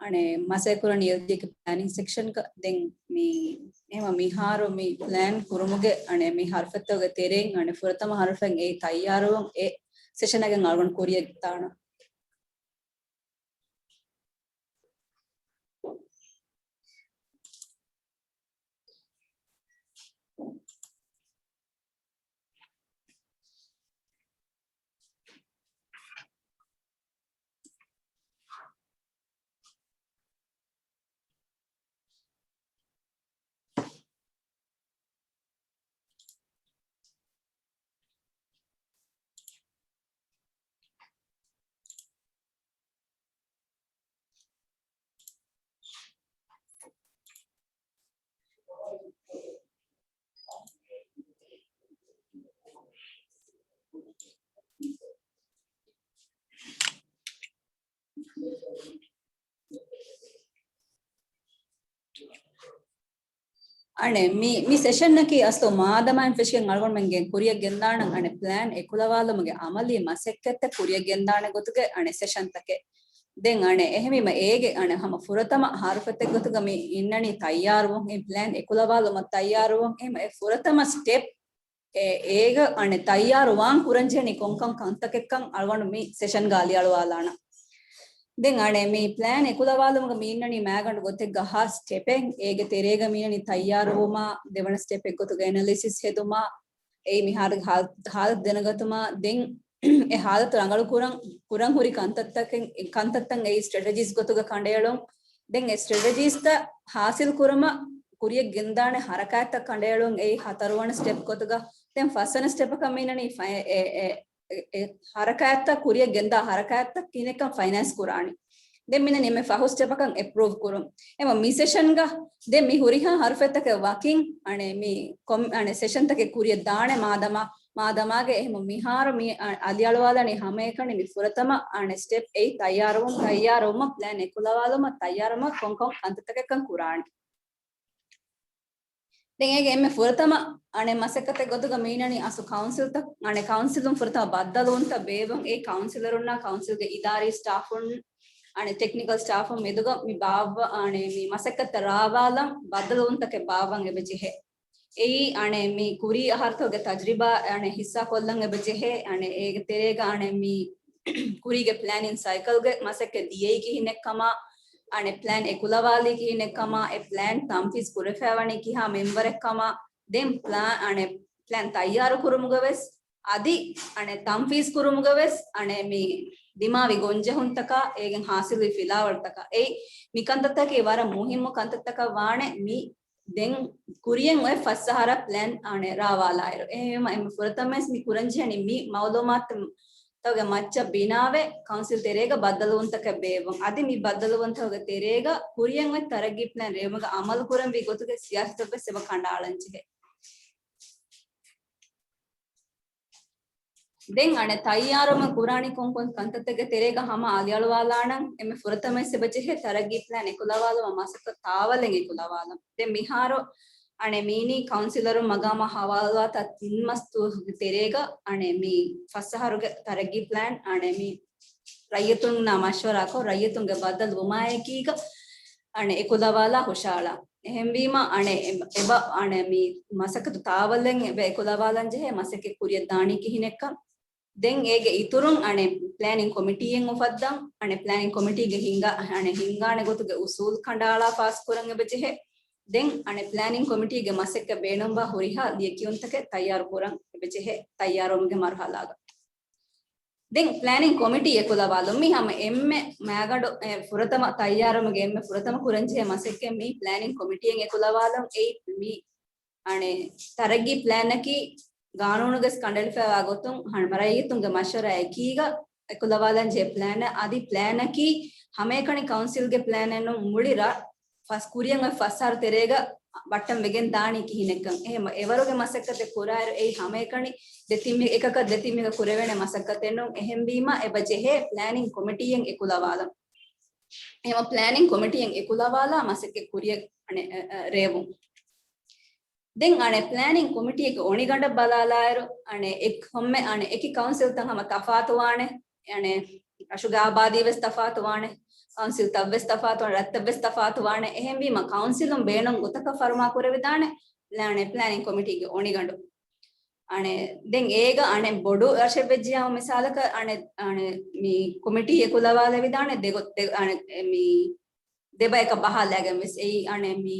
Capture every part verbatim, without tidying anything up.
އަނެއް މަސައްކަތް ކުރަނީ އެލްޖީއޭގެ ޕްލޭނިން ސެކްޝަންގަ. ދެން މި އެހެމަ މިހާރު މި ޕްލޭން ކުރުމުގެ އަނެއް މި ހަރުފަތުގެ ތެރެއިން އަނެއް ފުރަތަމަ ހަރުފަތް އެއީ ތައްޔާރުވުން އެ ސެޝަންގެ އަޅުގަނޑު ކުރިއަށް ދާނަން. އަނެއް މި، މި ސެޝަންއަކީ އަސްލު މާދަމާއިން ފެށިގެން އަޅުގަނޑުމެންގެ ކުރިއަށް ގެންދާނަން އަނެއް ޕްލޭން އެކުލަވާލުމުގެ އަމަލީ މަސައްކަތްތައް ކުރިއަށް ގެންދާނެ ގޮތުގެ އަނެއް ސެޝަންތަކެއް. ދެން އަނެއް އެހެންވީމަ އޭގެ އަނެއް ހަމަ ފުރަތަމަ ހަރުފަތެއް ގޮތުގަ މި އިންނަނީ ތައްޔާރުވުން، އެ ޕްލޭން އެކުލަވާލުމަށް ތައްޔާރުވުން. އެހެމަ އެ ފުރަތަމަ ސްޓެޕް އެ، އޭގަ އަނެއް ތައްޔާރުވާން ކުރަންޖެހެނީ ކޮންކަން ކަންތަކެއްކަން އަޅުގަނޑު މި ސެޝަންގަ އަލިއަޅުވާލާނަން. ދެން އަނެއް މި ޕްލޭން އެކުލަވާލުމުގަ މި އިންނަނީ މައިގަނޑު ގޮތެއްގަ ހަ ސްޓެޕެއް. އޭގެ ތެރޭގަ މި އިންނަނީ ތައްޔާރުވުމާ، ދެވަނަ ސްޓެޕެއް ގޮތުގަ އެނަލިސިސް ހެދުމާ، އެއީ މިހާރުގެ ހާލަ، ހާލަތު ދެނެގަތުމާ. ދެން އެ ހާލަތު ރަނގަޅު ކުރަން، ކުރަން ހުރި ކަންތައްތަކެއް، ކަންތައްތައް އެއީ ސްޓްރެޓެޖީސް ގޮތުގަ ކަނޑައެޅުން. ދެން އެ ސްޓްރެޓެޖީސްތައް ހާސިލް ކުރުމަށް ކުރިއަށް ގެންދާނެ ހަރަކާތްތައް ކަނޑައެޅުން އެއީ ހަތަރުވަނަ ސްޓެޕް ގޮތުގަ. ދެން ފަސްވަނަ ސްޓެޕަކަށް މިނަނީ ފަ-، އެ، އެ، އެ، އެ ހަރަކާތްތައް ކުރިއަށް ގެންދާ ހަރަކާތްތައް ކިހިނެއްކަން ފައިނޭންސް ކުރާނީ. ދެން މިނަނީ އެންމެ ފަހު ސްޓެޕަކަށް އެޕްރޫވް ކުރުން. އެމަ މި ސެޝަންގަ ދެން މި ހުރިހާ ހަރުފަތްތަކެއް ވަކިން އަނެއް މި ކޮމް-، އަނެއް ސެޝަންތަކެއް ކުރިއަށް ދާނެ މާދަމާ، މާދަމާގެ އެހެމަ މިހާރު މި އަ-، އަލިއަޅުވާލަނީ ހަމައެކަނި މި ފުރަތަމަ އަނެއް ސްޓެޕް އެއީ ތައްޔާރުވުން، ތައްޔާރުވުމަށް ޕްލޭން އެކުލަވާލުމަށް ތައްޔާރުވުމަށް ކޮންކޮން ކަންތައްތަކެއްކަން ކުރާނީ. ދެން އޭގެ އެންމެ ފުރަތަމަ އަނެއް މަސައްކަތެއް ގޮތުގަ މީނަނީ އަސްލު ކައުންސިލްތައް، އަނެއް ކައުންސިލުން ފުރަތަމަ ބައްދަލުވުންތައް ބޭއްވުން. އެ ކައުންސިލަރުންނާ ކައުންސިލްގެ އިދާރީ ސްޓާފުން، އަނެއް ޓެކްނިކަލް ސްޓާފުން މެދުގަ މި ބާއްވަ-، އަނެއް މި މަސައްކަތްތައް ރާވާލަން ބައްދަލުވުންތަކެއް ބާއްވަން އެބަ ޖެހޭ. އެއީ އަނެއް މި ކުރީ އަހަރުތަކުގެ ތަޖްރިބާ އަނެއް ހިއްސާ ކޮށްލަން އެބަ ޖެހޭ. އަނެއް އޭގެ ތެރޭގަ އަނެއް މި ކުރީގެ ޕްލޭނިން ސައިކަލްގެ މަސައްކަތް ދިޔައީ ކިހިނެއްކަމާ، އަނެއް ޕްލޭން އެކުލަވާލީ ކިހިނެއްކަމާ، އެ ޕްލޭން ތަންފީޒް ކުރެފައިވަނީ ކިހާ މެމްބަރެއްކަމާ، ދެން ޕްލާ-، އަނެއް ޕްލޭން ތައްޔާރު ކުރުމުގަ ވެސް، އަދި އަނެއް ތަންފީޒް ކުރުމުގަ ވެސް، އަނެއް މި ދިމާވި ގޮންޖެހުންތަކާ، އޭގެން ހާސިލްވި ފިލާވަޅުތަކާ، އެއީ މި ކަންތައްތަކީ ވަރަށް މުހިއްމު ކަންތައްތަކަށް ވާނެ. މި ދެން ކުރިއަށް އޮތް ފަސް އަހަރަށް ޕްލޭން އަނެއް ރާވާލާއިރު. އެހެންވީމަ އެންމެ ފުރަތަމަވެސް މި ކުރަންޖެހެނީ މި މައުލޫމާތުތަކުގެ މައްޗަށް ބިނާވެ ކައުންސިލް ތެރޭގަ ބައްދަލުވުންތަކެއް ބޭއްވުން. އަދި މި ބައްދަލުވުންތަކުގެ ތެރޭގަ ކުރިއަށް އޮތް ތަރައްގީ ޕްލޭން ރޭވުމުގެ އަމަލު ކުރަންވީ ގޮތުގެ ސިޔާސަތެއްވެސް އެބަ ކަނޑައަޅަން ޖެހޭ. ދެން އަނެއް ތައްޔާރުވުމަށް ކުރާނީ ކޮންކޮން ކަންތައްތަކެއްގެ ތެރޭގަ ހަމަ އަލިއަޅުވާލާނަން. އެންމެ ފުރަތަމަވެސް އެބަ ޖެހޭ ތަރައްގީ ޕްލޭން އެކުލަވާލުމަށް މަސައްކަތް ތާވަލެއް އެކުލަވާލަން. ދެން މިހާރު އަނެއް މީނީ ކައުންސިލަރުން މަގާމާ ހަވާލުވާތާ ތިން މަސް ދުވަހުގެ ތެރޭގަ އަނެއް މި ފަސް އަހަރުގެ ތަރައްގީ ޕްލޭން އަނެއް މި ރައްޔިތުންނާ މަޝްވަރާކޮށް، ރައްޔިތުންގެ ބައްދަލު ވުމާއެކީގަ އަނެއް އެކުލަވާލާ ހުށައަޅާ. އެހެންވީމަ، އަނެއް އެ-، އެބަ، އަނެއް މި މަސައްކަތު ތާވަލެއް އެބަ އެކުލަވާލަން ޖެހޭ މަސައްކަތް ކުރިއަށް ދާނީ ކިހިނެއްކަން. ދެން އޭގެ އިތުރުން އަނެއް ޕްލޭނިން ކޮމިޓީއެއް އުފައްދަން، އަނެއް ޕްލޭނިން ކޮމިޓީގެ ހިންގާ-، އަނެއް ހިންގާނެ ގޮތުގެ އުސޫލް ކަނޑައަޅާ ފާސްކުރަން އެބަޖެހޭ. ދެން އަނެއް ޕްލޭނިން ކޮމިޓީގެ މަސައްކަތް ބޭނުންވާ ހުރިހާ ލިޔެކިޔުންތަކެއް ތައްޔާރު ކުރަން އެބަޖެހޭ ތައްޔާރުވުމުގެ މަރުހަލާގަ. ދެން ޕްލޭނިން ކޮމިޓީ އެކުލަވާލުން. މި ހަމަ އެންމެ މައިގަނޑު، އެ، ފުރަތަމަ ތައްޔާރުވުމުގެ އެންމެ ފުރަތަމަ ކުރަންޖެހޭ މަސައްކަތް މި ޕްލޭނިން ކޮމިޓީއެއް އެކުލަވާލުން. އެއީ މި އަނެއް ތަރައްގީ ޕްލޭނަކީ ގާނޫނުގަސް ކަނޑައެޅިފައިވާ ގޮތުން ހަން މަރައްޔިތުންގެ މަޝްވަރާ އެކީގަ އެކުލަވާލަން ޖެހޭ ޕްލޭނެއް. އަދި ޕްލޭނަކީ ހަމައެކަނި ކައުންސިލްގެ ޕްލޭނެއް ނޫން، މުޅި ރަށް ފަސް ކުރިއަށް އޮތް ފަސް އަހަރު ތެރޭގަ ބައްޓަން ވެގެން ދާނީ ކިހިނެއްކަން. އެހެމަ އެވަރުގެ މަސައްކަތެއް ކުރާއިރު އެއީ ހަމައެކަނި ދެތިން މި-، އެކަކަށް ދެތިން މީހަކަށް ކުރެވޭނެ މަސައްކަތެއް ނޫން. އެހެންވީމަ އެބަ ޖެހޭ ޕްލޭނިން ކޮމިޓީއެއް އެކުލަވާލަން. އެހެމަ ޕްލޭނިން ކޮމިޓީއެއް އެކުލަވާލާ މަސައްކަތް ކުރިއަށް އަނެއް، އެ، އެ، ރޭވުން. ދެން އަނެއް ޕްލޭނިން ކޮމިޓީގެ އޮނިގަނޑަށް ބަލާލާއިރު، އަނެއް އެ-، ކޮންމެ އަނެއް އެކި ކައުންސިލްތައް ހަމަ ތަފާތުވާނެ. އަނެއް ރަށުގެ އާބާދީ ވެސް ތަފާތުވާނެ. ކައުންސިލްތައްވެސް ތަފާތު، ރަށްތައްވެސް ތަފާތު ވާނެ. އެހެންވީމަ ކައުންސިލުން ބޭނުން ގޮތަކަށް ފަރުމާ ކުރެވިދާނެ ޕްލޭ-، ޕްލޭނިން ކޮމިޓީގެ އޮނިގަނޑު. އަނެ، ދެން އޭގަ އަނެ ބޮޑު ރަށެއް ވެއްޖިޔާމު މިސާލަކަށް އަނެ، އަނެ މި ކޮމިޓީ އެކުލަވާލެވިދާނެ ދެގޮ-، ދެ-، އަނެ މި ދެބަޔަކަށް ބަހާލައިގެން ވެސް އެއީ އަނެ މި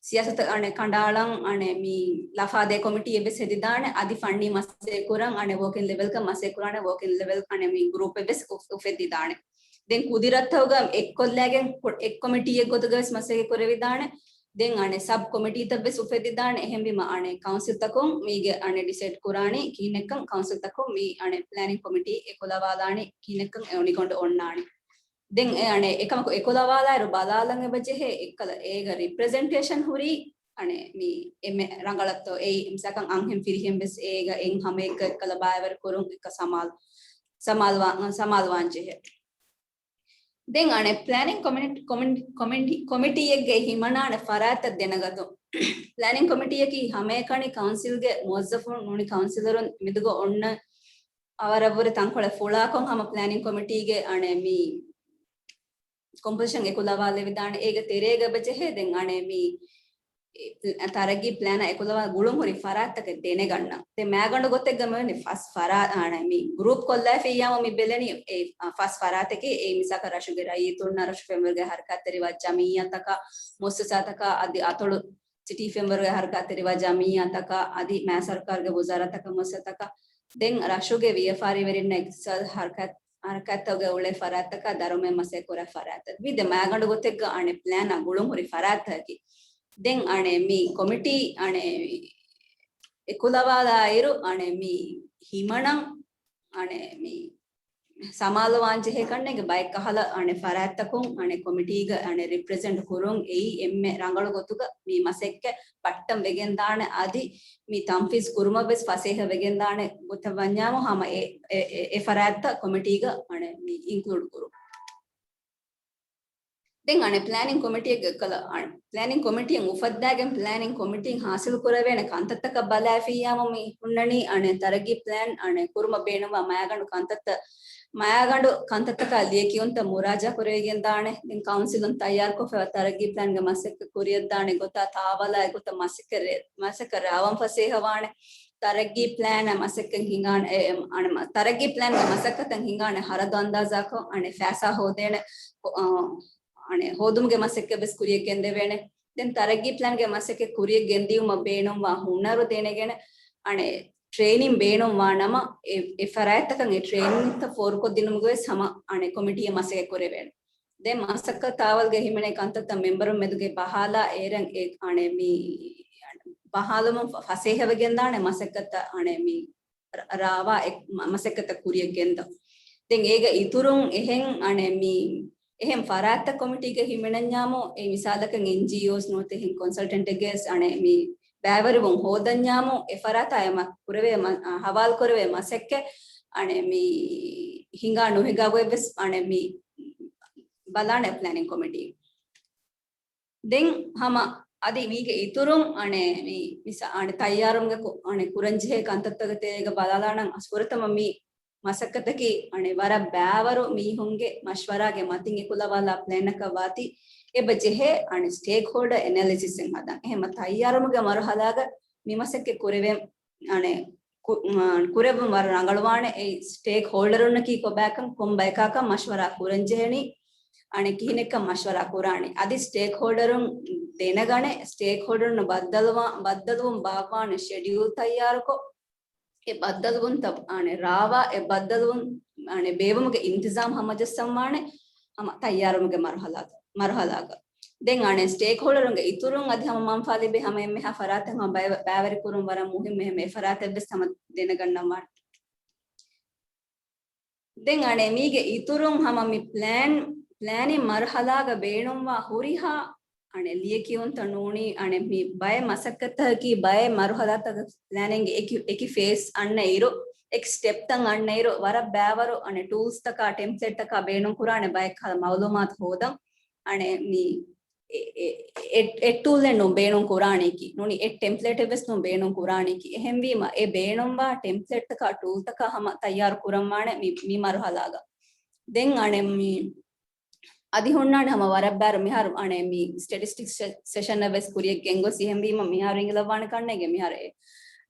ސިޔާސަތަށް އަނެ ކަނޑައަޅަން އަނެ މި ލަފާދޭ ކޮމިޓީއެއް ވެސް ހެދިދާނެ. އަދި ފަންނީ މަސައްކަތް ކުރަން އަނެ ވޯކިން ލެވެލްގަ މަސައްކަތް ކުރާނެ ވޯކިން ލެވެލް އަނެ މި ގްރޫޕެއް ވެސް އުފް-، އުފެއްދިދާނެ. ދެން ކުދިރަތްތަކުގަ އެއްކޮށްލައިގެން ކު-، އެއް ކޮމިޓީއެއް ގޮތުގަ ވެސް މަސައްކަތް ކުރެވިދާނެ. ދެން އަނެ ސަބް ކޮމިޓީތައް ވެސް އުފެއްދިދާނެ. އެހެންވީމަ އަނެ ކައުންސިލްތަކުން މީގެ އަނެ ޑިސައިޑް ކުރާނީ ކިހިނެއްކަން ކައުންސިލްތަކުން މި އަނެ ޕްލޭނިން ކޮމިޓީ އެކުލަވާލާނީ ކިހިނެއްކަން އެ އޮނިގަނޑު އޮންނާނީ. ދެން އެ އަނެ އެކަމަކު އެކުލަވާލާއިރު ބަލާލަން އެބަ ޖެހޭ އެއްކަލަ އޭގަ ރިޕްރެޒެންޓޭޝަން ހުރީ އަނެ މި އެންމެ ރަނގަޅަށްތޯ އެއީ މިސާކަށް އަންހެން ފިރިހެން ވެސް އޭގަ އެއް ހަމައެއްގަ އެއްކަލަ ބައިވެރި ކުރުން އެއްކަ ސަމާލު-، ސަމާލުވާ-، ސަމާލުވާން ޖެހޭ. ދެން އަނެ ޕްލޭނިން ކޮމި-، ކޮމި-، ކޮމިޓީއެއްގެ ހިމަނާނެ ފަރާތްތައް ދެނެގަތުން. ޕްލޭނިން ކޮމިޓީއަކީ ހަމައެކަނި ކައުންސިލްގެ މުވައްޒަފުން ނޫނީ ކައުންސިލަރުން މެދުގަ އޮންނަ އަވަރަށްވުރެ ތަންކޮޅެއް ފުޅާކޮށް ހަމަ ޕްލޭނިން ކޮމިޓީގެ އަނެ މި ކޮމްޕޮޒިޝަން އެކުލަވާލެވިދާނެ. އޭގެ ތެރޭގަ އެބަ ޖެހޭ ދެން އަނެ މި ތަރައްގީ ޕްލޭނާ އެކުލަވާ ގުޅުން ހުރި ފަރާތްތަކެއް ދެނެގަންނަން. ދެން މައިގަނޑު ގޮތެއްގަ މިވަނީ ފަސް ފަރާ-، އަނެ މި ގްރޫޕް ކޮށްލައިފިއްޔާމު މި ބެލެނީ އެ ފަސް ފަރާތެކޭ. އެއީ މިސާކަށް ރަށުގެ ރައްޔިތުންނާ، ރަށު ފެންވަރުގެ ހަރަކާތްތެރިވާ ޖަމިއްޔާތަކާ، މުއައްސަސާތަކާ އަދި އަތޮޅު ސިޓީ ފެންވަރުގެ ހަރަކާތްތެރިވާ ޖަމިއްޔާތަކާ އަދި މާ ސަރުކާރުގެ ވުޒާރާތަކާ މުއައްސަސާތަކާ ދެން ރަށުގެ ވިޔަފާރިވެރިންނަށް އިގްތިސާދު ހަރަކާތް-، ހަރަކާތްތަކުގެ އުޅޭ ފަރާތްތަކާ ދަރުމައެއް މަސައްކަތް ކުރާ ފަރާތްތައް. މި ދެ މައިގަނޑު ގޮތެއްގަ އަނެ ޕްލޭނާ ގުޅުން ހުރި ފަރާތްތަކަކީ. ދެން އަނެ މި ކޮމިޓީ އަނެ އެކުލަވާލާއިރު އަނެ މި ހިމަނަން އަނެ މި ސަމާލުވާން ޖެހޭ ކަންނޭނގެ ބައެއް ކަހަލަ އަނެ ފަރާތްތަކުން އަނެ ކޮމިޓީގަ އަނެ ރިޕްރެޒެންޓް ކުރުން އެއީ އެންމެ ރަނގަޅު ގޮތުގަ މި މަސައްކަތް ބައްޓަން ވެގެންދާނެ އަދި މި ތަންފީޒް ކުރުމަށް ވެސް ފަސޭހަ ވެގެންދާނެ ގޮތަށް ވަންޏާމު ހަމަ އެ، އެ، އެ، އެ ފަރާތްތައް ކޮމިޓީގަ އަނެ މި އިންކްލޫޑް ކުރުން. ދެން އަނެ ޕްލޭނިން ކޮމިޓީއެއްގެ ކަލަ، އަނެ ޕްލޭނިން ކޮމިޓީއެއް އުފައްދާގެން ޕްލޭނިން ކޮމިޓީން ހާސިލް ކުރެވޭނެ ކަންތައްތަކަށް ބަލާފިއްޔާމު މި ހުންނަނީ އަނެ ތަރައްގީ ޕްލޭން އަނެ ކުރުމަށް ބޭނުންވާ މައިގަނޑު ކަންތައްތައް، މައިގަނޑު ކަންތައްތަކާ ލިޔެކިޔުންތައް މުރާޖާ ކުރެވިގެން ދާނެ. ދެން ކައުންސިލުން ތައްޔާރުކޮށްފައިވާ ތަރައްގީ ޕްލޭންގެ މަސައްކަތް ކުރިއަށްދާނެ ގޮތާ ތާވަލާއި ގޮތަށް މަސައްކަތް ރޭ-، މަސައްކަތް ރާވަން ފަސޭހަވާނެ. ތަރައްގީ ޕްލޭނަށް މަސައްކަތް ހިނގާނެ، އެ، އެ، އަނެ މަ-، ތަރައްގީ ޕްލޭންގެ މަސައްކަތަށް ހިނގާނެ ހަރަދު އަންދާޒާކޮށް، އަނެ ފައިސާ ހޯދޭނެ، އަ، އަނެ ހޯދުމުގެ މަސައްކަތް ވެސް ކުރިޔަށް ގެންދެވޭނެ. ދެން ތަރައްގީ ޕްލޭންގެ މަސައްކަތް ކުރިޔަށް ގެންދިއުމަށް ބޭނުންވާ ހުނަރު ދެނެގެނެ، އަނެ ޓްރޭނިން ބޭނުންވާ ނަމަ، އެ، އެ ފަރާތްތަކަށް އެ ޓްރޭނިންތައް ފޯރުކޮށްދިނުމުގެ ވެސް ހަމަ، އަނެ ކޮމިޓީއަށް މަސައްކަތް ކުރެވޭނެ. ދެން މަސައްކަތް ތާވަލްގަ ހިމެނޭ ކަންތައްތައް މެމްބަރުން މެދުގައި ބަހާލާ އޭރަށް އެ، އަނެ މި، ބަހާލުމުން ފަ-، ފަސޭހަވެގެންދާނެ މަސައްކަތްތައް، އަނެ މި ރ-، ރާވާ އެ-، މަ-، މަސައްކަތްތައް ކުރިޔަށް ގެންދަ. ދެން އޭގަ އިތުރުން އެހެން، އަނެ މި، އެހެން ފަރާތްތައް ކޮމިޓީގަ ހިމެނަންޏާމު، އެ މިސާލަކަށް އެންޖީއޯސް ނުވަތަ އެހެން ކޮންސަލްޓެންޓެއްގެ ވެސް، އަނެ މި ބައިވެރިވުން ހޯދަންޏާމު، އެ ފަރާތާ އެ މަ-، ކުރެވޭ މަ-، އަ، ހަވާލު ކުރެވޭ މަސައްކަތް، އަނެ މި ހިނގާ ނުހިނގާ ގޮތް ވެސް، އަނެ މި ބަލާނެ ޕްލޭނިން ކޮމިޓީ. ދެން ހަމަ އަދި މީގެ އިތުރުން އަނެ މި މިސާ-، އަނެ ތައްޔާރުމުގެ ކު-، އަނެ ކުރަންޖެހޭ ކަންތައްތަކުގެ ތެރޭގަ ބަލާލާނަން އަސް ފުރަތަމަ މި މަސައްކަތަކީ އަނެ ވަރަށް ބައިވަރު މީހުންގެ މަޝްވަރާގެ މަތިން އެކުލަވާލާ ޕްލޭނަކަށް ވާތީ އެބަ ޖެހޭ އަނެ ސްޓޭކް ހޯލްޑަ އެނަލިސިސްއެއް ހަދަން. އެހެންމަ ތައްޔާރުމުގެ މަރުހަލާގަ މި މަސައްކަތް ކުރެވެން އަނެ ކު-، މާ-، ކުރެއްވުން ވަރަށް ރަނގަޅުވާނެ. އެ ސްޓޭކް ހޯލްޑަރުންނަކީ ކޮބާކަން ކޮން ބަޔަކާކަން މަޝްވަރާ ކުރަން ޖެހެނީ، އަނެ ކިހިނެއްކަން މަޝްވަރާ ކުރާނީ. އަދި ސްޓޭކް ހޯލްޑަރުން ދެނެގަނެ، ސްޓޭކް ހޯލްޑަރުން ބައްދަލުވާ-، ބައްދަލުވުން ބާއްވާނެ ޝެޑިއުލް ތައްޔާރުކޮށް، އެ ބައްދަލުވުންތައް އަނެ ރާވާ، އެ ބައްދަލުވުން އަނެ ބޭއްވުމުގެ އިންތިޒާމް ހަމަޖައްސަންވާނެ ހަމަ ތައްޔާރުމުގެ މަރުހަލާގަ-، މަރުހަލާގަ. ދެން އަނެ ސްޓޭކް ހޯލްޑަރުންގެ އިތުރުން އަދި ހަމަ މަންފާލިބޭ ހަމަ އެންމެހާ ފަރާތެއް ހަމަ ބައި-، ބައިވެރިކުރުން ވަރަށް މުހިއްމު އެހެން އެ ފަރާތެއް ވެސް ހަމަ ދެނެގަންނަންވާނެ. ދެން އަނެ މީގެ އިތުރުން ހަމަ މި ޕްލޭން، ޕްލޭނިން މަރުހަލާގަ ބޭނުންވާ ހުރިހާ އަނެ ލިޔެކިޔުންތައް ނޫނީ، އަނެ މި ބައެއް މަސައްކަތަކީ ބައެއް މަރުހަލާތަކަށް ޕްލޭނިންގ އެކި، އެކި ފޭސް އަންނަ އިރު، އެކި ސްޓެޕްތައް އަންނަ އިރު، ވަރަށް ބައިވަރު އަނެ ޓޫލްސްތަކާ، ޓެމްޕްލެޓްތަކާ ބޭނުން ކުރާނެ ބައެއް ކަހަލަ މައުލޫމާތު ހޯދަން. އަނެ މި އެ، އެ، އެ، އެ ޓޫލެއް ނޫން ބޭނުން ކުރާނީކީ. ނޫނީ އެ ޓެމްޕްލެޓެއް ވެސް ނޫން ބޭނުން ކުރާނީކީ. އެހެންވީމަ އެ ބޭނުންވާ ޓެމްޕްލެޓްތަކާ ޓޫލްތަކާ ހަމަ ތައްޔާރު ކުރަންވާނެ މި، މި މަރުހަލާގަ. ދެން އަނެ މި އަދި ހުންނާނެ ހަމަ ވަރަށް ބާރު މިހާރު އަނެ މި ސްޓެޓިސްޓިކްސް ސެ-، ސެޝަން އަށް ވެސް ކުރިޔަށް ގެންގޮސް އެހެންވީމަ މިހާރު އިނގިލައްވާނެ ކަންނޭގެ މިހާރު އެ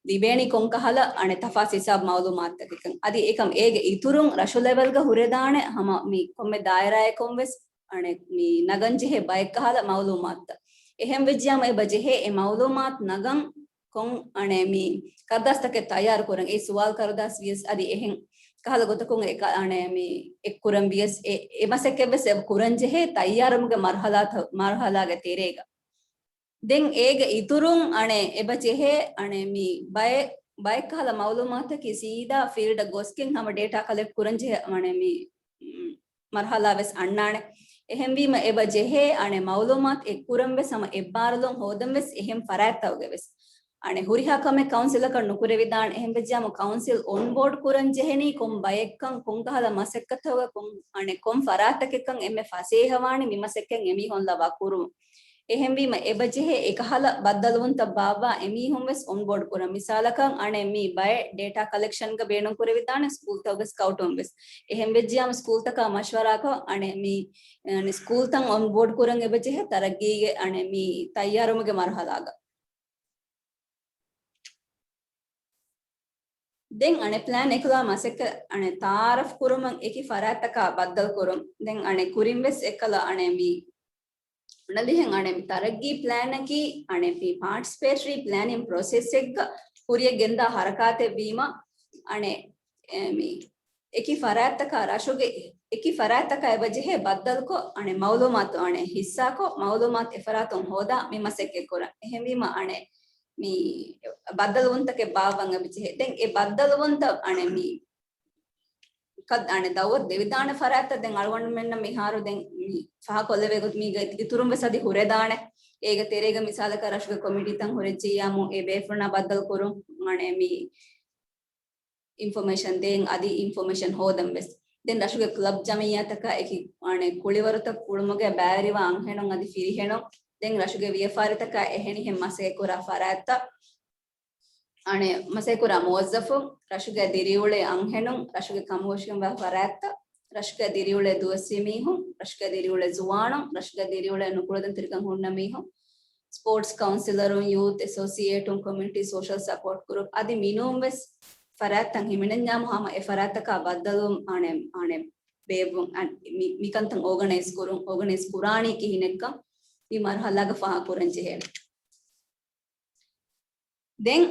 ލިބޭނީ ކޮން ކަހަލަ އަނެ ތަފާސް ހިސާބް މައުލޫމާތުތަކެކަން. އަދި އެކަމް އޭގެ އިތުރުން ރަށު ލެވެލްގަ ހުރެދާނެ ހަމަ މި ކޮންމެ ދާއިރާއަކުން ވެސް އަނެ މި ނަގަން ޖެހޭ ބައެއް ކަހަލަ މައުލޫމާތުތައް. އެހެން ވެއްޖިޔާމަ އެބަ ޖެހޭ އެ މައުލޫމާތު ނަގަން ކޮން އަނެ މި ކަރުދާސްތަކެއް ތައްޔާރު ކުރަން. އެ ސުވާލު ކަރުދާސް ވިޔަސް އަދި އެހެން ކަހަލަ ގޮތަކުން އެ ކަ-، އަނެ މި އެއްކުރަން ވިޔަސް އެ، އެ މަސައްކަތް ވެސް އެބަ ކުރަން ޖެހޭ ތައްޔާރުމުގެ މަރުހަލާތަ-، މަރުހަލާގެ ތެރޭގަ. ދެން އޭގެ އިތުރުން އަނެ އެބަ ޖެހޭ އަނެ މި ބައެއް، ބައެއް ކަހަލަ މައުލޫމާތަކީ ސީދާ ފީލްޑަށް ގޮސްގެން ހަމަ ޑޭޓާ ކަލެކްޓް ކުރަން ޖެހޭ އަނެ މި، މް، މަރުހަލާ ވެސް އަންނާނެ. އެހެންވީމަ އެބަ ޖެހޭ އަނެ މައުލޫމާތު އެއްކުރަން ވެސް ހަމަ އެއްބާރުލުން ހޯދަން ވެސް އެހެން ފަރާތްތަކުގެ ވެސް. އަނެ ހުރިހާ ކަމެއް ކައުންސިލަކަށް ނުކުރެވިދާނެ. އެހެން ވެއްޖާމު ކައުންސިލް އޮންބޯޑް ކުރަން ޖެހެނީ ކޮން ބައެއްކަން، ކޮން ކަހަލަ މަސައްކަތަކަށް، ކޮން، އަނެ ކޮން ފަރާތަކެއްކަން އެންމެ ފަސޭހަވާނީ މި މަސައްކަތް އެމީހުން ލަވާ ކުރުމުން. އެހެންވީމަ އެބަ ޖެހޭ އެކަހަލަ ބައްދަލުވުންތައް ބާއްވާ އެމީހުން ވެސް އޮންބޯޑް ކުރަން. މިސާލަކަށް އަނެ މި ބައެއް ޑޭޓާ ކަލެކްޝަންގަ ބޭނުން ކުރެވިދާނެ ސްކޫލްތަކުގެ ސްކައުޓުން ވެސް. އެހެން ވެއްޖިޔާމު ސްކޫލްތަކާ މަޝްވަރާކޮށް އަނެ މި، އަނެ ސްކޫލްތައް އޮންބޯޑް ކުރަން އެބަ ޖެހޭ ތަރައްގީގެ އަނެ މި ތައްޔާރުވުމުގެ މަރުހަލާގަ. ދެން އަނެ ޕްލޭން އެކުލާ މަސައްކަތް އަނެ ތައާރަފް ކުރުމަށް އެކި ފަރާތްތަކާ ބައްދަލު ކުރުން. ދެން އަނެ ކުރިން ވެސް އެއްކަލަ އަނެ މި އުނަލިހެން އަނެ މި ތަރައްގީ ޕްލޭނަކީ އަނެ މި ޕާޓިސިޕޭޓަރީ ޕްލޭނިން ޕްރޮސެސްއެއްގަ ކުރިޔަށް ގެންދާ ހަރަކާތެއް ވީމަ އަނެ އެ މި އެކި ފަރާތްތަކާ ރަށުގެ އެކި ފަރާތްތަކާ އެބަ ޖެހޭ ބައްދަލުކޮށް، އަނެ މައުލޫމާތު އަނެ ހިއްސާކޮށް، މައުލޫމާތު އެފަރާތުން ހޯދާ މި މަސައްކަތް ކުރަން. އެހެންވީމަ، އަނެ މި ބައްދަލުވުންތަކެއް ބާއްވަން އެބަ ޖެހޭ. ދެން އެ ބައްދަލުވުންތައް އަނެ މި ކަ-، އަނެ ދައުވަތު ދެވިދާނެ ފަރާތްތައް ދެން އަޅުގަނޑުމެންނަށް މިހާރު ދެން މި ފާހަގަކޮށްލެވޭ ގޮތް މީގެ އިތުރުން ވެސް އަދި ހުރެދާނެ. އޭގެ ތެރޭގަ މިސާލަކަށް ރަށުގެ ކޮމިޓީތައް ހުރެއްޖިއްޔާމު އެ ބޭފުޅުންނާ ބައްދަލު ކުރުން، އަނެ މި އިންފޮމޭޝަން ދޭން އަދި އިންފޮމޭޝަން ހޯދަން ވެސް. ދެން ރަށުގެ ކްލަބް ޖަމިއްޔާތަކާ އެކި، އަނެ ކުޅިވަރުތައް ކުޅުމުގެ ބައިވެރިވާ އަންހެނުން އަދި ފިރިހެނުން، ދެން ރަށުގެ ވިޔަފާރިތަކާ އެހެނިހެން މަސައްކަތްކުރާ ފަރާތްތައް، އަނެ މަސައްކަތްކުރާ މުވައްޒަފުން، ރަށުގެ ދިރިއުޅޭ އަންހެނުން، ރަށުގެ ކަމުގައި ހުށަހެޅުމުގެ ފަރާތްތައް، ރަށުގެ ދިރިއުޅޭ ދުވަސްވީ މީހުން، ރަށުގެ ދިރިއުޅޭ ޒުވާނުން، ރަށުގެ ދިރިއުޅޭ ނުކުޅަދުންތެރިކަން ހުންނަ މީހުން، ސްޕޯޓްސް ކައުންސިލަރުން، ޔޫތް އެސޯސިއޭޓުން، ކޮމިއުނިޓީ ސޯޝަލް ސަޕޯޓް ގްރޫޕް އަދި މިނޫން ވެސް ފަރާތްތައް ހިމެނެންޏާމު ހަމަ އެ ފަރާތްތަކާ ބައްދަލުވުން އަނެ، އަނެ ބޭއްވުން، އަން، މި، މިކަންތައް އޯގަނައިޒް ކުރުން، އޯގަނައިޒް ކުރާނީ ކިހިނެއްކަން މި މަރުހަލާގަ ފާހަގަކުރަން ޖެހޭނެ. ދެން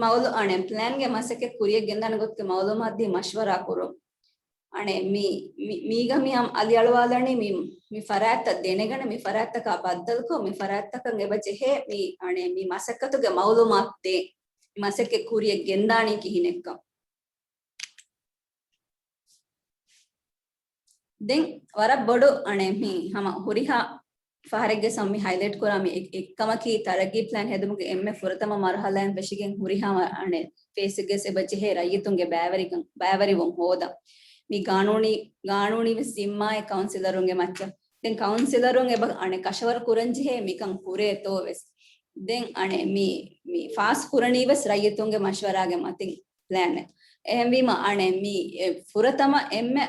މައުލޫ-، އަނެ ޕްލޭންގެ މަސައްކަތް ކުރިޔަށް ގެންދާނެ ގޮތުގެ މައުލޫމާތު ދީ މަޝްވަރާ ކުރުން. އަނެ މި، މި، މީގަ މި ހަމަ އަލިއަޅުވާލަނީ މި، މި ފަރާތްތައް ދެނެގަނެ، މި ފަރާތްތަކާ ބައްދަލުކޮށް، މި ފަރާތްތަކަށް އެބަ ޖެހޭ މި، އަނެ މި މަސައްކަތުގެ މައުލޫމާތު ދޭ، މި މަސައްކަތް ކުރިޔަށް ގެންދާނީ ކިހިނެއްކަން. ދެން ވަރަށް ބޮޑު އަނެ މި ހަމަ ހުރިހާ ފަހަރެއްގެ ސަމް މި ހައިލައިޓް ކުރާ މި އެއް-، އެއްކަމަކީ ތަރައްގީ ޕްލޭން ހެދުމުގެ އެންމެ ފުރަތަމަ މަރުހަލާއިން ފެށިގެން ހުރިހާ މަ-، އަނެ ފޭސްގެސް އެބަ ޖެހޭ ރައްޔިތުންގެ ބައިވެރިކަން، ބައިވެރިވުން ހޯދަން. މި ގާނޫނީ، ގާނޫނީ ވެސް ޒިންމާއެއް ކައުންސިލަރުންގެ މައްޗަށް. ދެން ކައުންސިލަރުން އެބަ އަނެ ކަށަވަރު ކުރަން ޖެހޭ މިކަން ކުރޭތޯ ވެސް. ދެން އަނެ މި، މި ފާސް ކުރަނީ ވެސް ރައްޔިތުންގެ މަޝްވަރާގެ މަތިން ޕްލޭނެއް. އެހެންވީމަ އަނެ މި އެ ފުރަތަމަ އެންމެ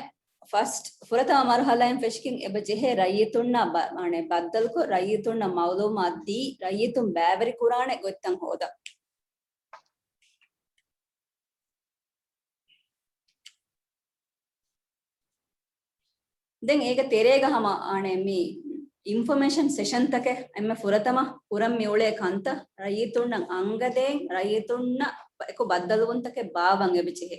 ފަސްޓް ފުރަތަމަ މަރުހަލާއިން ފެށިގެން އެބަ ޖެހޭ ރައްޔިތުންނާ ބަ-، އަނެ ބައްދަލުކޮށް، ރައްޔިތުންނަށް މައުލޫމާތު ދީ، ރައްޔިތުން ބައިވެރި ކުރާނެ ގޮތްތައް ހޯދަން. ދެން އޭގެ ތެރޭގަ ހަމަ އަނެ މި އިންފޮމޭޝަން ސެޝަންތަކެއް އެންމެ ފުރަތަމަ ކުރަން މި އުޅޭ ކަންތައް ރައްޔިތުންނަށް އަންގަދޭން، ރައްޔިތުންނަށް އެކު ބައްދަލުވުންތަކެއް ބާއްވަން އެބަ ޖެހޭ.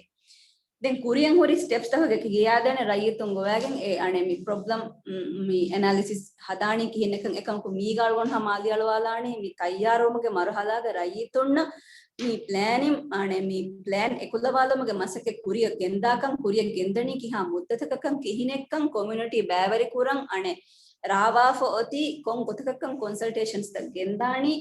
ދެން ކުރިޔަށް ހުރި ސްޓެޕްސްތަކުގެ ކިޔާދޭނެ ރައްޔިތުން ގޮވައިގެން އެ އަނެ މި ޕްރޮބްލަމް، މް، މި އެނާލިސިސް ހަދާނީ ކިހިނެއްކަން އެކަމަކު މީގަ އަޅުގަނޑު ހަމަ އަލިއަޅުވާލާނީ މި ތައްޔާރުވުމުގެ މަރުހަލާގެ ރައްޔިތުންނަށް މި ޕްލޭނިން، އަނެ މި ޕްލޭން އެކުލަވާލުމުގެ މަސައްކަތް ކުރިޔަށް ގެންދާކަން، ކުރިޔަށް ގެންދަނީ ކިހާ މުއްދަތަކަކަން، ކިހިނެއްކަން ކޮމިއުނިޓީ ބައިވެރިކުރަން، އަނެ ރާވާފަ އޮތީ ކޮން ގޮތަކަކަން ކޮންސަލްޓޭޝަންސްތައް ގެންދާނީ،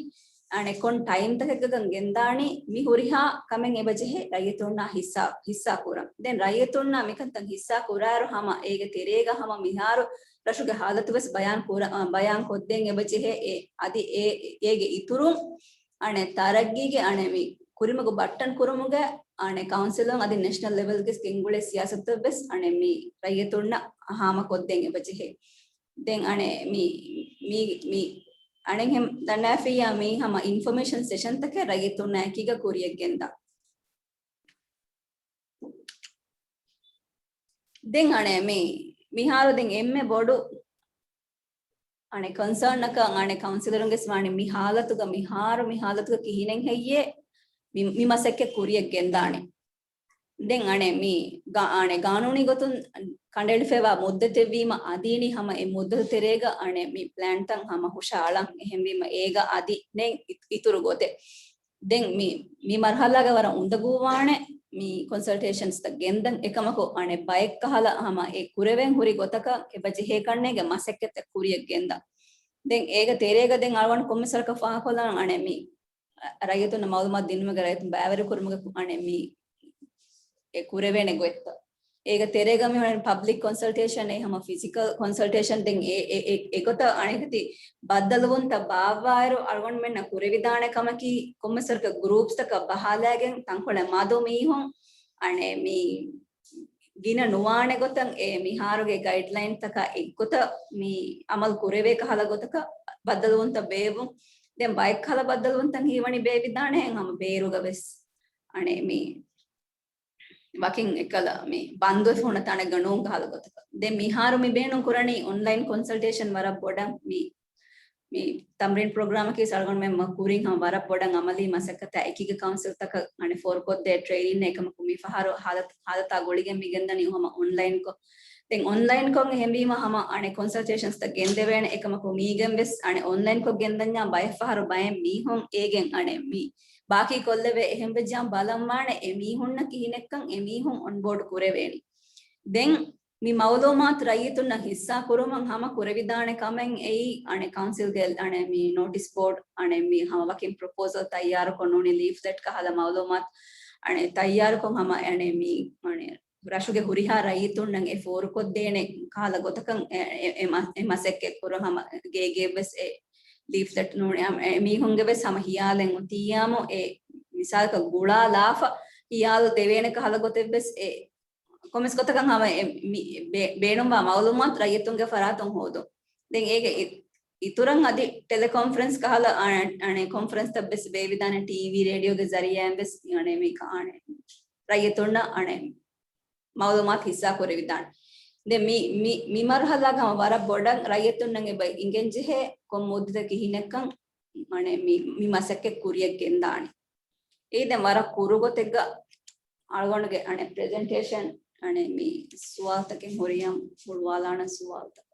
އަނެ ކޮން ޓައިމްތަކެއްގަ ގެންދާނީ، މި ހުރިހާ ކަމެއް އެބަ ޖެހޭ ރައްޔިތުންނާ ހިއްސާ، ހިއްސާ ކުރަން. ދެން ރައްޔިތުންނާ މިކަންތައް ހިއްސާ ކުރާއިރު ހަމަ އޭގެ ތެރޭގަ ހަމަ މިހާރު ރަށުގެ ހާލަތު ވެސް ބަޔާން ކުރަ-، އަ، ބަޔާން ކޮށްދޭން އެބަ ޖެހޭ އެ، އަދި އޭ، އޭގެ އިތުރުން އަނެ ތަރައްގީގެ އަނެ މި ކުރިމަގު ބައްޓަން ކުރުމުގެ އަނެ ކައުންސިލުން އަދި ނޭޝަނަލް ލެވެލްގެ ގެންގުޅޭ ސިޔާސަތުތައް ވެސް އަނެ މި ރައްޔިތުންނަށް ހާމަކޮށްދޭން އެބަ ޖެހޭ. ދެން އަނެއް މި މި މި އަނެއްހެން ދަންނާފިއްޔާ މީ ހަމަ އިންފޮމޭޝަން ސެޝަންތަކެއް ރައްޔިތުންނާ އެކީގަ ކުރިޔަށް ގެންދާ. ދެން އަނެއް މި މިހާރު ދެން އެންމެ ބޮޑު އަނެއް ކޮންސާންއަކަށް އަނެއް ކައުންސިލަރުންގެސް ވާނެ މި ހާލަތުގަ މިހާރު މި ހާލަތުގަ ކިހިނެއް ހެއްޔޭ މި މި މަސައްކަތް ކުރިޔަށް ގެންދާނެ. ދެން އަނެއް މި ގާ-، އަނެއް ގާނޫނީ ގޮތުން ކަނޑައެޅިފައިވާ މުއްދަތެއްވީމަ އަދި އިނީ ހަމަ އެ މުއްދަތު ތެރޭގަ އަނެއް މި ޕްލޭންތައް ހަމަ ހުށައަޅަން. އެހެންވީމަ އޭގަ އަދި ނެތް އިތު-، އިތުރު ގޮތެއް. ދެން މި، މި މަރުހަލާގަ ވަރަށް އުނދަގޫވާނެ މި ކޮންސަލްޓޭޝަންސްތައް ގެންދަން އެކަމަކު އަނެއް ބައެއްކަހަލަ ހަމަ އެ ކުރެވެން ހުރި ގޮތަކަށް އެބަޖެހޭ ކަންނޭގެ މަސައްކަތްތައް ކުރިޔަށް ގެންދަން. ދެން އޭގެ ތެރޭގަ ދެން އަޅުގަނޑު ކޮންމެސް ވަރަކަށް ފާހަގަކޮށްލާނަން އަނެއް މި ރައްޔިތުންނަށް މައުލޫމާތު ދިނުމުގެ ރައްޔިތުން ބައިވެރިކުރުމުގެ އަނެއް މި އެ ކުރެވޭނެ ގޮތްތައް. އޭގެ ތެރޭގަ މި ހުރި ޕަބްލިކް ކޮންސަލްޓޭޝަން އެ ހަމަ ފިޒިކަލް ކޮންސަލްޓޭޝަން ދެން އެ، އެ، އެ، އެގޮތަށް އަނެކަތި ބައްދަލުވުންތައް ބާއްވާއިރު އަޅުގަނޑުމެންނަށް ކުރެވިދާނެ ކަމަކީ ކޮންމެސް ވަރަކަށް ގްރޫޕްސްތަކަށް ބަހާލައިގެން ތަންކޮޅެއް މަދު މީހުން އަނެއް މި ގިނަ ނުވާނެ ގޮތަށް އެ މިހާރުގެ ގައިޑްލައިންތަކާ އެއްގޮތަށް މި އަމަލު ކުރެވޭ ކަހަލަ ގޮތަކަށް ބައްދަލުވުންތައް ބޭއްވުން. ދެން ބައެއް ކަހަލަ ބައްދަލުވުންތައް ހީވަނީ ބޭއްވިދާނެހެން ހަމަ ބޭރުގަ ވެސް އަނެއް މި ވަކިން އެކަލަ މި ބަންދުވެފަ ހުންނަ ތަނެއްގަ ނޫން ކަހަލަ ގޮތަކަށް. ދެން މިހާރު މި ބޭނުން ކުރަނީ އޮންލައިން ކޮންސަލްޓޭޝަން ވަރަށް ބޮޑަށް މި މި ތަމްރީން ޕްރޮގްރާމަކީ އަޅުގަނޑުމެން މަ ކުރިން ހަމަ ވަރަށް ބޮޑަށް އަމަލީ މަސައްކަތާ އެކީގަ ކައުންސިލްތަކަށް އަނެއް ފޯރުކޮށްދޭ ޓްރެއިނިން އެކަމަކު މި ފަހަރު ހާލަތު، ހާލަތާ ގުޅިގެން މި ގެންދަނީ ހަމަ އޮންލައިންކޮށް. ދެން އޮންލައިންކޮށް އެހެންވީމަ ހަމަ އަނެއް ކޮންސަލްޓޭޝަންސްތައް ގެންދެވޭނެ އެކަމަކު މީގެން ވެސް އަނެއް އޮންލައިންކޮށް ގެންދަންޏާ ބައެއް ފަހަރު ބައެއް މީހުން އޭގެން އަނެއް މި ބާކީ ކޮށްލެވޭ. އެހެންވެއްޖާ ބަލަން ވާނެ އެ މީހުންނަށް ކިހިނެއްކަން އެ މީހުން އޮންބޯޑް ކުރެވޭނީ. ދެން މި މައުލޫމާތު ރައްޔިތުންނަށް ހިއްސާ ކުރުމަށް ހަމަ ކުރެވިދާނެ ކަމެއް އެއީ، އަނެއް ކައުންސިލްގެ އަނެއް މި ނޯޓިސް ބޯޑް، އަނެއް މި ހަމަ ވަކިން ޕްރޮޕޯސަލް ތައްޔާރުކޮށް ނޫނީ ލީފްލެޓް ކަހަލަ މައުލޫމާތު އަނެއް ތައްޔާރުކޮށް ހަމަ އަނެއް މި އަނެއް ރަށުގެ ހުރިހާ ރައްޔިތުންނަށް އެ ފޯރުކޮށްދޭނެ ކަހަލަ ގޮތަކަށް އެ، އެ، އެ މަ-، އެ މަސައްކަތް ކުރު ހަމަ ގޭގެ ވެސް އެ ލީފްލެޓް ނޫނީ އަ-، އެ މީހުންގެ ވެސް ހަމަ ހިޔާލެއް އޮތިއްޔާމު އެ މިސާލަކަށް ގުޅާލާފަ ހިޔާލު ދެވޭނެ ކަހަލަ ގޮތެއް ވެސް އެ ކޮންމެސް ގޮތަކަށް ހަމަ އެ މި ބޭ-، ބޭނުންވާ މައުލޫމާތު ރައްޔިތުންގެ ފަރާތުން ހޯދުން. ދެން އޭގެ އި-، އިތުރަށް އަދި ޓެލެކޮންފަރެންސް ކަހަލަ އަނެ-، އަނެއް ކޮންފަރެންސްތައް ވެސް ބޭއްވިދާނެ ޓީވީ ރޭޑިއޯގެ ޒަރީއާއިން ވެސް އަނެއް މި ކަ-، އަނެއް ރައްޔިތުންނަށް އަނެއް މައުލޫމާތު ހިއްސާ ކުރެވިދާނެ. ދެން މި، މި، މި މަރުހަލާގަ ހަމަ ވަރަށް ބޮޑަށް ރައްޔިތުންނަށް އެބަ އިނގެން ޖެހޭ ކޮން މުއްދަތަށް ކިހިނެއްކަން އަނެއް މި، މި މަސައްކަތް ކުރިޔަށް ގެންދާނެ. އެއީ ދެން ވަރަށް ކުރު ގޮތެއްގަ އަޅުގަނޑުގެ އަނެއް ޕްރެޒެންޓޭޝަން އަނެއް މި ސުވާލުތަކެއް ހުރިހާ ހުޅުވާލާނަން ސުވާލުތައް.